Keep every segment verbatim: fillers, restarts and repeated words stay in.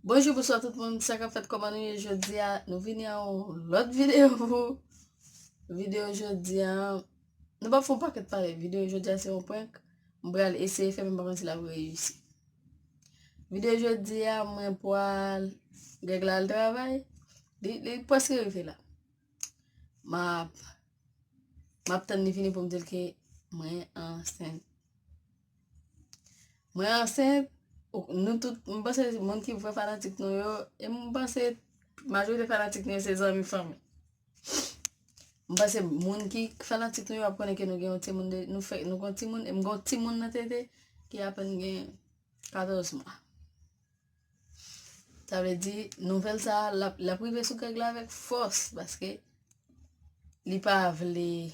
Bonjou, bonswa tout moun. Sa k ap fèt, kòman nou ye jodi a? Nou vini a yon lòt videyo pou ou. Videyo jodi a, nou p ap fè yon pakèt pale. Videyo jodi a se yon prank. M pral eseye fè, men m pa konn si l ap reyisi. Videyo jodi a, mwen pral, Greg la al travay. Li, li prèske rive la. M ap, m ap tann li vini pou m di l ke mwen ansent. Mwen ansent, ou, nou tout, m panse moun ki vrè fanatik nou yo, e m panse majorite fanatik nou yo se zanmi, fanmi. M panse moun ki fanatik nou yo ap konnen ke nou gen yon timoun de, nou fè, nou gen yon timoun, e m gen yon timoun nan tete ki apèn gen katòz mwa. Sa vle di, nouvèl sa a, l ap, l ap rive sou Greg la avèk fòs, paske li pa vle,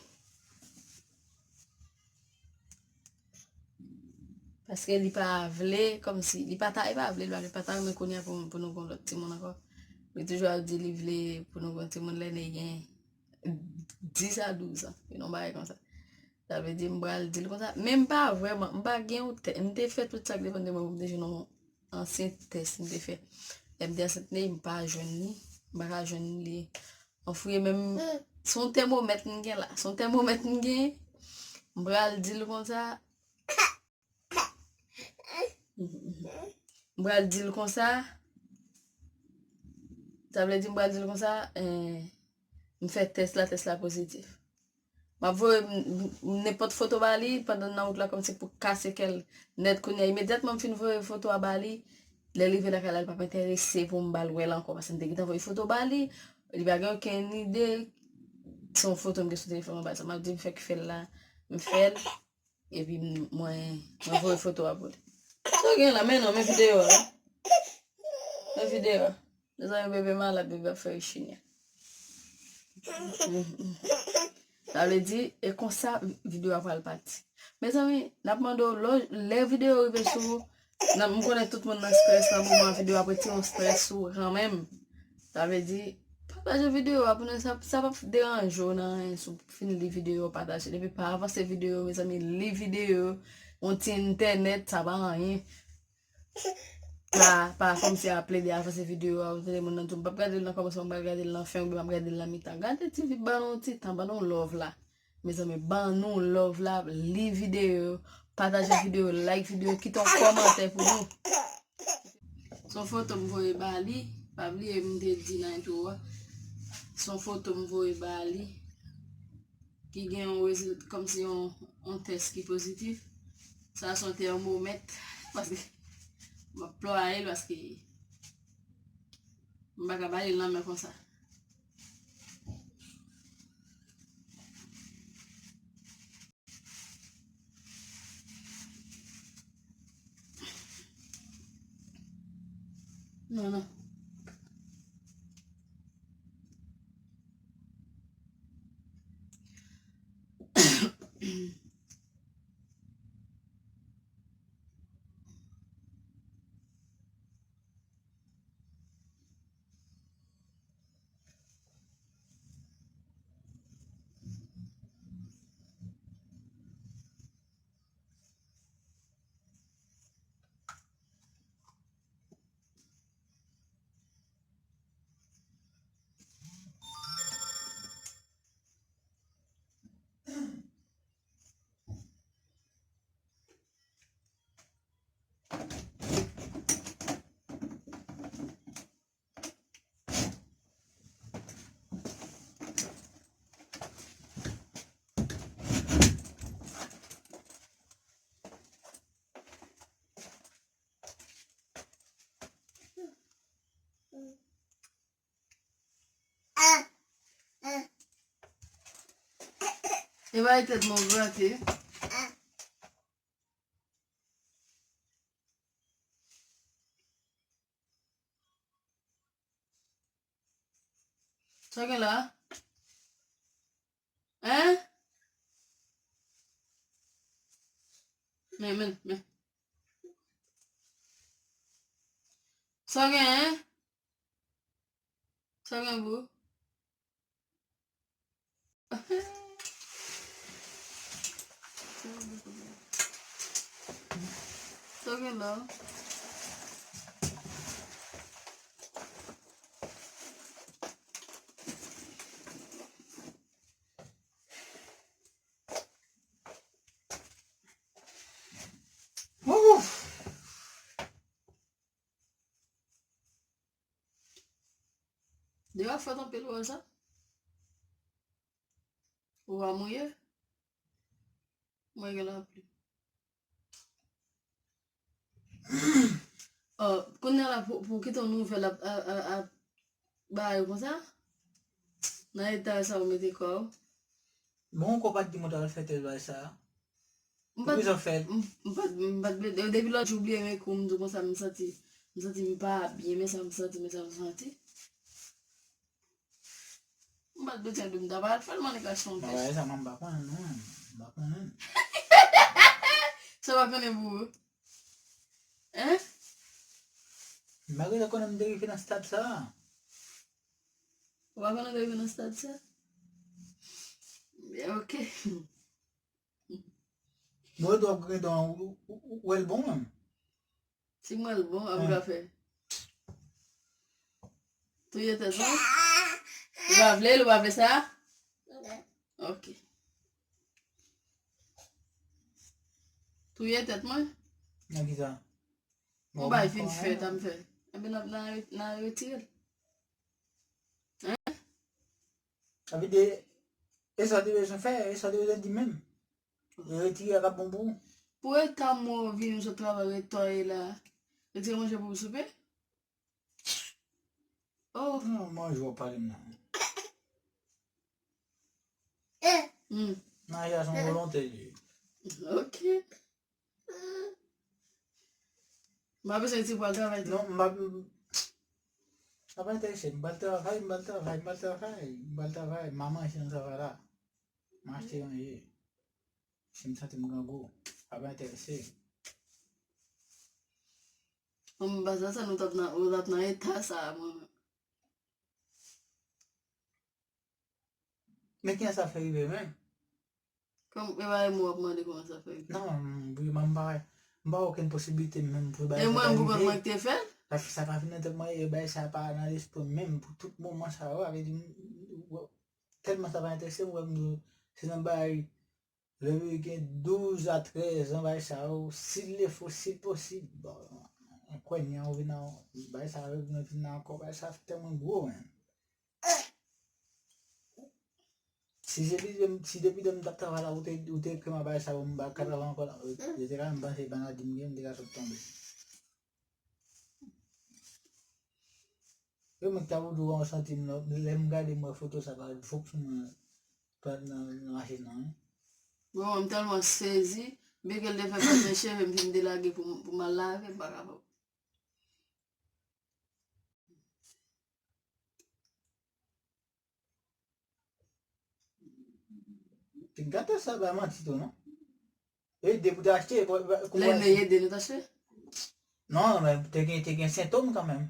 paske li pa vle, kòmsi, li pa ta, li pa vle, li pa, li pa ta renmen kounye a pou, pou nou gen lòt timoun ankò. Li toujou ap di li vle pou nou gen timoun lè nou gen dis a douz an, yon bagay konsa. Sa vle di, m pral di l konsa. Men m pa vrèman, m pa gen yon tè-, m te fè tout sa k depann de mwen pou m te jwenn yon ansyen tès m te fè. Lè m te ansent, men m pa jwenn li, m pa ka jwenn li. An fouye menm, se yon tèmomèt m gen la. Se yon tèmomèt m gen. M pral di l konsa. M pral di l konsa. Sa vle di m pral di l konsa, eh, m fè tès la, tès la pozitif. M ap voye m, m, nenpòt foto ba li pandan n nan wout la, kòmsi pou kase kè l nèt. Kounye a, imedyatman m fin voye foto a ba li, lè l rive lakay la, li p ap enterese pou m ba l wè l ankò, paske m te gentan voye foto ba li, li pa gen okenn ide. Se yon foto m gen sou telefòn mwen ba l, sa m ap di m fèk fè l la, m fè l. Epi m, mwen, mwen voye foto a pou li. Sa w gen la, men non, men videyo a. Men videyo a. Mezanmi, bebe malad, bebe ap fè rechinya. Sa vle di, e konsa videyo a pral pati. Mezanmi, n ap mande w, lò, lè videyo rive sou ou, nan, m konnen tout moun nan strès nan moman videyo ap retire yon strès sou ou kanmenm. Sa vle di, pataje videyo a pou nou, sa, sa p ap deranje w nan anyen si w fin li videyo, pataje. Depi pa avanse videyo, mezanmi, li videyo, yon ti entènèt, sa pa anyen. Pa, pa kòmsi a plede avanse videyo a, ou tande moun nan di w, m p ap gade l nan kòmansman, m pral gade l nan fen, oubyen m ap gade l nan mitan. Gade ti vi, ban nou ti tan, ban nou love la. Mezanmi, ban nou love la, li videyo, pataje videyo, like videyo, kite yon kòmantè pou nou. Se yon foto m voye ba li, pa bliye m te di nan entwo a. Se yon foto m voye ba li ki gen yon rezil-, kòmsi yon, yon tès ki pozitif. Sa se yon tèmomèt, paske m ap plwaye l, paske m pa ka ba li l nan men konsa. Non, non. E bay tèt mwen grate. Sa gen la? Hein? Men, men, men. Sa gen, hein? Sa gen, bro? Sa gen la? Deyo ap fèt anpil, ou wè sa? Ou va mouye? Mwen gen lapli. Oh, kounye a la pou, pou kite yon nouvèl ap, ap, ap, ap ba yo konsa? Nan eta sa ou mete kò w? Bon, ou pa t di mwen ta al fè tèl bagay sa. M pa t, m, m pa t, m pa t, depi lòt jou bliye men kou m di w konsa, m santi, m santi m pa byen, men sa m santi, men sa m santi. M pa t bezwen di w m ta pral fè l, mwen, nèg la se yon pès. Bagay sa, mwen, m pa konnen, non. M pa konnen. Sa w pa konnen pou ou? Hein? M pa gentan konnen m te rive nan stad sa. Ou pa konnen w te rive nan stad sa? Ok. Mwen, w ap gentan, ou, ou, ou, ou wè l bon, menm. Si mwen l bon, ap ka fè. Touye tèt mwen? Ou pa vle l, ou pa vle sa? Ok. Touye tèt mwen? Nan ki sa? Yon bagay fin fèt, a m fè. Enben, n ap, n a, n a retire l. Hein? Sa vle di, e sa w te bezwen fè, e sa w te bezwen di menm. Retire a k ap bon pou ou. Pou eta mwen vini sot travay, ret twa e la. Retire manje pou w soupe? Oh. Non, manje w ap pale m nan. Hmm. Nan, sa se yon volonte li ye. Ok. M pa bezwen di pou al travay tou. Non, m pa, sa pa enterese m. M pral travay, m pral travay, m pral travay, m pral travay. M a manje nan travay la. M achte manje. Si m santi m grangou, sa pa enterese m. Bon, m pa sa, sa nou t ap nan, ou t ap nan eta sa, mwen. Men kijan sa fè rive menm? Kòm, e pa mwen w ap mande kòman sa fè rive. Non, m, m pa, m pa okenn posiblite menm pou bagay sa ta rive. E mwen, pou kont mwen ki te fè l? Paske sa pa vin nan tèt mwen, e bagay sa pa nan lespri m menm pou tout moman sa yo, sa vle di, m, m, tèlman sa pa enterese m, wè m di, se nan bagay, lè m gen douz a trèz an, bagay sa yo, si l le fo, si l posib, bon, mwen kwè ni an ou vin nan, bagay sa yo, vin nan kò, bagay sa tèlman gwo, menm. Si se depi, si depi lè m t ap travay la, ou te, ou te ekri m bagay sa yo, m pa ka travay ankò la. Yo te ka menm panse maladi m gen, m te ka sot tonbe. E mwen k ta voudou an santi m nan, lè m gade m wè foto sa pa fòk sou mwen pran nan, nan machin nan, wi. Bon, m tèlman sezi, byen ke l te fè paten cheve m fin delage pou, pou m al lave, m pa kapab. Te gate sa, pa manti tou, non? Ede pou te achte, pou, pou, pou Lè nou ede nou t achte? Non, men te gen, te gen sentòm kanmenm.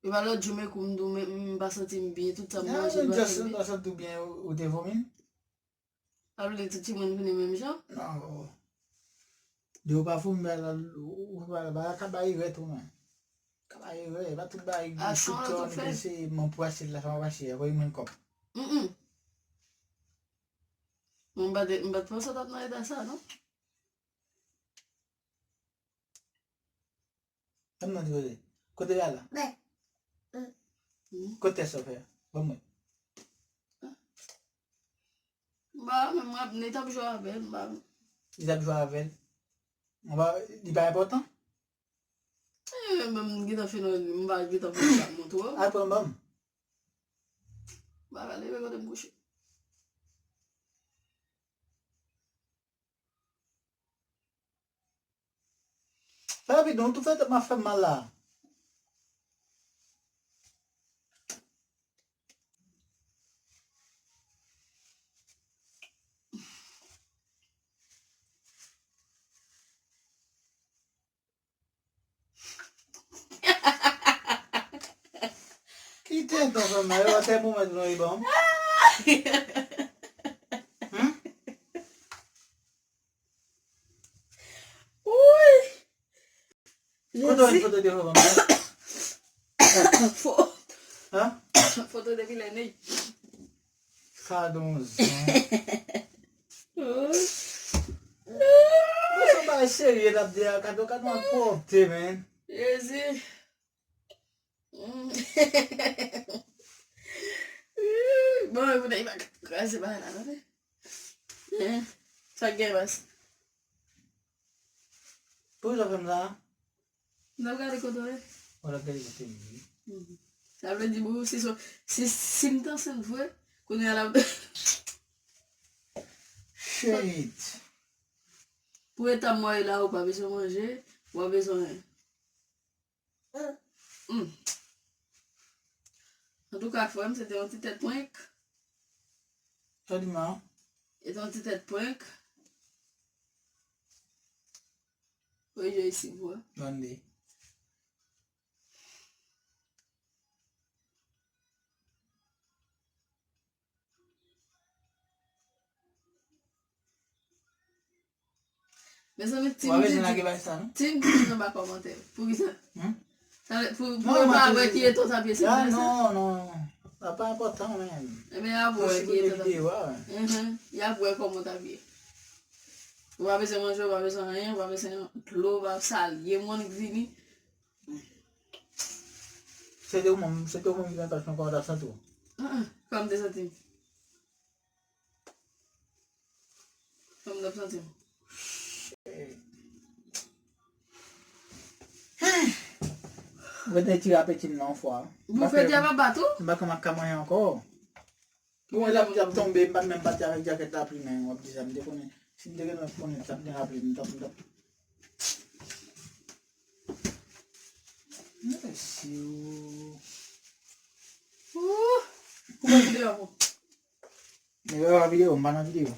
E pa lòt jou, men kou m di w, men m pa santi m byen, tout sa m manje, m pa santi m byen. Just ou pa santi w byen, ou, ou te vomi? Sa vle di tout timoun vini menm jan? Non. Di ou pa vomi, men la, ou, ou pa, pa ka bay erè tou, men. Ka bay erè, pa tout bay. Aksyon an tou fè. Se mwen pou achte la, sa mwen achte, voye mwen kòb. Mm, mm. Mwen m pa te, m pa t panse w t ap nan eta sa, non. Ann nan di kote. Kote l al la? Hmm? Kote tès sa w fè a? Ban mwen. M pa, men mwen, li t ap jwe avè l, m pa. Li t ap jwe avè l? Mwen pa, li pa enpòtan? Eh, men m gentan fin, m pa gentan fin sa montre w. Al pran ban m. M pa ka leve kote m kouche. Fè rapid non, ou tou fè tèt mwen ap fè m mal la. Ki tenten fanm nan, yo, se moman nou e ban m. Hmm? Wouyy! Kote w jwenn foto de fanm nan? Fo. Hein? Foto depi lè nèy. Sa don zon. Mwen se yon bagay serye n ap di a, gade, gade yon pwòpte, men. Jezi. Bon, e pou nèg pa kraze bagay la, tande. Eh, sa k gen, baz? Pou sa fè m sa? M t ap gade kote w ye. Ou t ap gade kote m ye. Mhm. Sa vle di, bon, si, so- si, si m t ansent vre, kounye a l ap Shit. Pou eta m mwen la, ou pa bezwen manje, ou pa bezwen. Hmm. Antouka, frè m, se te yon ti tèt prank. Sa di m a? Se te yon ti tèt prank. Rejoice, vwa. Tande. Mezanmi, Team Didi, Team Didi nan ba kòmantè. Poukisa? Hmm? Sa vle, pou, pou yo pa wè ki eta w t ap ye, se pou sa? Non, non, non. Sa pa enpòtan, menm. Ebyen, y ap wè ki eta w t ap ye. Mhm. Y ap wè kòman w t ap ye. Ou pa bezwen manje, ou pa bezwen anyen, ou pa bezwen dlo, ou pa salye moun k vini. Se te ou menm, se te ou menm ki nan tach mwen, kòman w t ap santi w? Kòman m te santi m? Kòman m t ap santi m? Mwen te tire apeti m nan yon fwa. Boufe dyab ap bat ou? M pa ka, m pa ka manyen ankò. Bon, lapli ap tonbe, m pa t menm pati avèk djakèt lapli, men w ap di sa, m te konnen, si m te gentan konnen sa, m te raple, m t ap, m t ap. Mesye o. Ooh, koupe videyo a pou. Nèg la pa videyo, m pa nan videyo.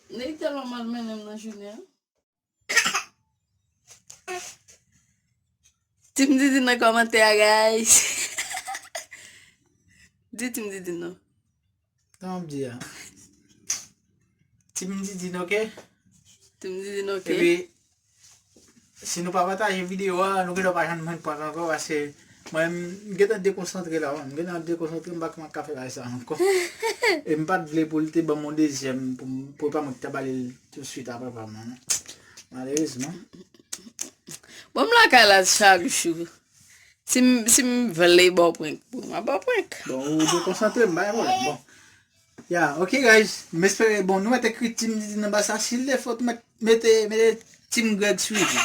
Nèg tèlman mal mennen m nan jounen an. Team Didi nan kòmantè a, guys. Di Team Didi non. Sa m ap di a? Team Didi, ok? Team Didi, ok. Epi, si nou pa pataje videyo a, nou genlè pa janm jwenn prank ankò, paske mwen, m gentan dekonsantre la, wi. M gentan dekonsantre, m pa konn ka fè bagay sa ankò. E m pa t vle pou l te ban m yon dezyèm, pou m, pou e pa mwen ki ta ba li l tousuit apre pa m nan, non. Malerezman. Bon, m lakay la chak jou. Si m, si m vle ba w prank, bon, m a ba w prank. Bon, ou dekonsantre m, pa gen pwoblèm. Bon. Ya, ok, guys. M espere, bon, nou mèt ekri Team Didi nan ba sa. Si l te fò, mèt, mete, mete Team Greg Suivi.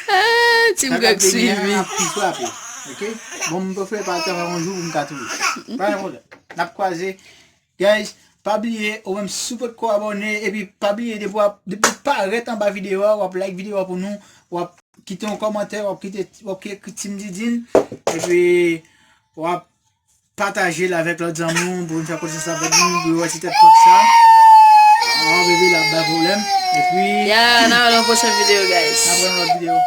Ah, Team Greg Suivi. Ap pi frape. Ok? Bon, m prefere pa travay yon jou pou m ka touye. Pa gen pwoblèm. N ap kwaze. Guys, pa bliye, ou menm si w potko abòne, epi pa bliye, depi w ap, depi w parèt anba videyo a, w ap like videyo a pou nou, w ap kite yon kòmantè, w ap kite, w ap ekri Team Didine, epi w ap pataje l avèk lòt zanmi w pou vin fè konesans avèk nou, pou yo wè ti tèt kòk sa. An, bebe la ap bay pwoblèm. Epi, ya, n a wè nan pwochen videyo, guys. N ap wè nan lòt videyo.